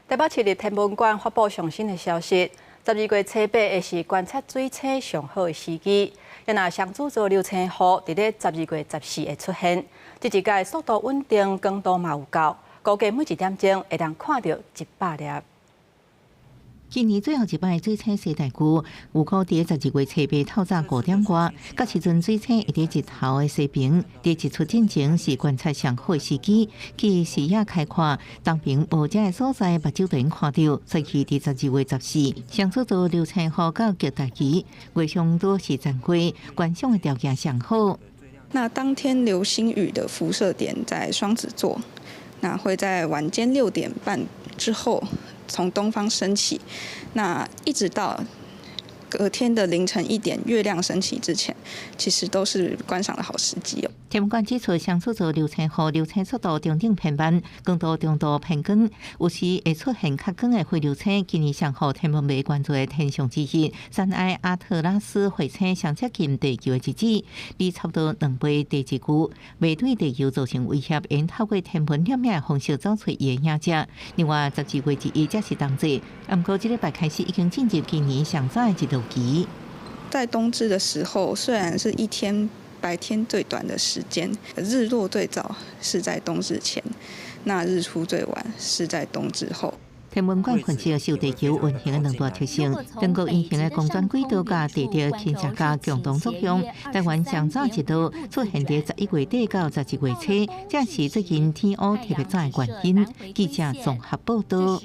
台北市立天文館發布上新的消息，12月初八會是觀察水星上好的時機。若雙子座流星雨佇咧12月14會出現，這一屆速度穩定，光度嘛有夠，估計每一點鐘會當看著100粒。今年最後一擺水星西大距，有可佇12月初八透早5點外，彼時陣水星會佇日頭的西爿，佇日出進前是觀察上好的時機，佮視野開闊，東爿無遮的所在，目睭就能看著。所以佇12月14，雙子座流星雨到極大期，月相拄是殘月，觀賞的條件上好。那當天流星雨的輻射點在雙子座，那會在晚間6點半之後從東方升起，那一直到隔天的凌晨1點，月亮升起之前，其實都是觀賞的好時機哦。天文館指出，雙子座流星雨流星速度中等偏慢，光度中度偏光，有時會出現較光的灰流星。今年上予天文迷關注的天象之一，山埃阿特拉斯彗星上接近地球的日子，離差不多2倍地日距，未對地球造成威脅，會透過天文攝影的方式找出伊的影跡。另外，12月21才是冬至，毋過這禮拜開始已經進入今年上早的日落期。在冬至的時候，雖然是一天白天最短的時間，日落最早是在冬至前，那日出最晚是在冬至後。天文館分析受地球運行的兩大特性，中國運行的公轉軌道佮地軸傾斜佮共同作用，台灣上早日落出現佇11月底到12月初，這是最近天烏特別早的原因。記者綜合報道。